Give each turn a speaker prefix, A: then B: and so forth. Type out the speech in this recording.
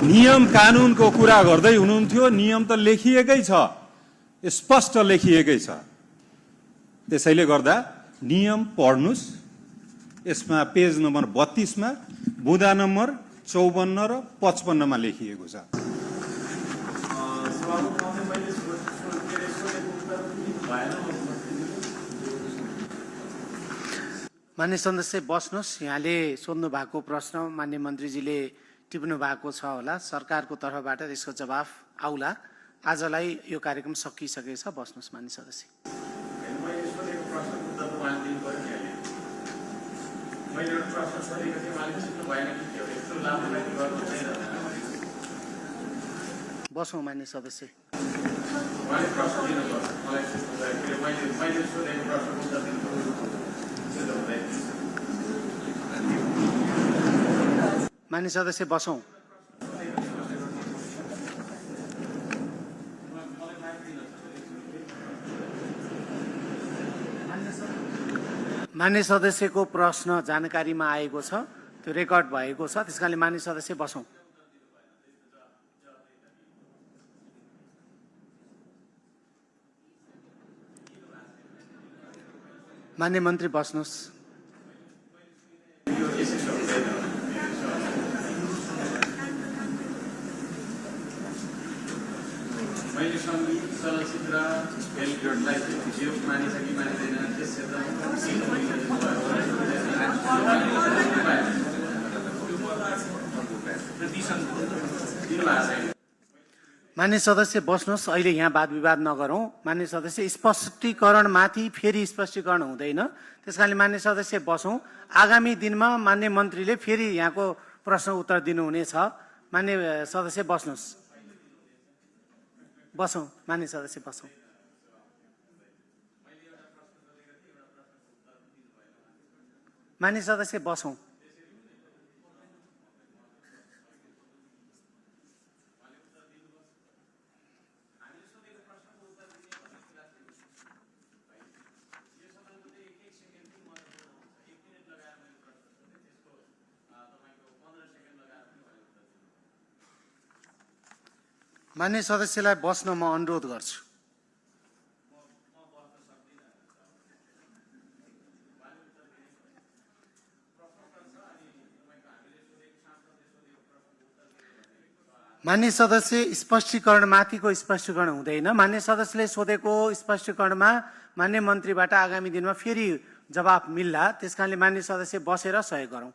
A: नियम कानुनको कुरा गर्दै हुनुहुन्थ्यो। नियम त लेखिएकै छ, स्पष्ट लेखिएकै छ। त्यसैले गर्दा नियम पढ्नुस्। यसमा पेज नम्बर 32 मा बुँदा नम्बर 54 र 55 मा लेखिएको छ।
B: मान्य सदस्य बस्नुहोस्। यहाँले सोध्नु भएको प्रश्न मान्य मन्त्रीजीले टिप्नु भएको छ होला। सरकारको तर्फबाट त्यसको जवाफ आउला। आजलाई यो कार्यक्रम सकिसकेछ। बस्नुहोस् मान्य सदस्य। बसौँ मान्य सदस्य। मान्य सदस्य बसौँ। मान्य सदस्यको प्रश्न जानकारीमा आएको छ, त्यो रेकर्ड भएको छ। त्यसकारणले मान्य सदस्य बसौँ। मान्य मन्त्री बस्नुहोस्।
C: मैले सङ्गीत चलचित्र खेलकुदलाई भिडियो मानिन्छ कि मानिँदैन त्यस
B: मान्य सदस्य बस्नुहोस्। अहिले यहाँ वाद विवाद नगरौँ। मान्य सदस्य स्पष्टीकरणमाथि फेरि स्पष्टीकरण हुँदैन। त्यसकारणले मान्य सदस्य बसौँ। आगामी दिनमा मान्य मन्त्रीले फेरि यहाँको प्रश्न उत्तर दिनुहुनेछ। मान्य सदस्य बस्नुहोस्। बसौँ मान्य सदस्य बसौँ। मान्य सदस्य बसौँ। मान्य सदस्यलाई बस्न म अनुरोध गर्छु। मान्य सदस्य स्पष्टीकरणमाथिको स्पष्टीकरण हुँदैन। मान्य सदस्यले सोधेको स्पष्टीकरणमा मान्य मन्त्रीबाट आगामी दिनमा फेरि जवाफ मिल्ला। त्यसकारणले मान्य सदस्य बसेर सहयोग गरौँ।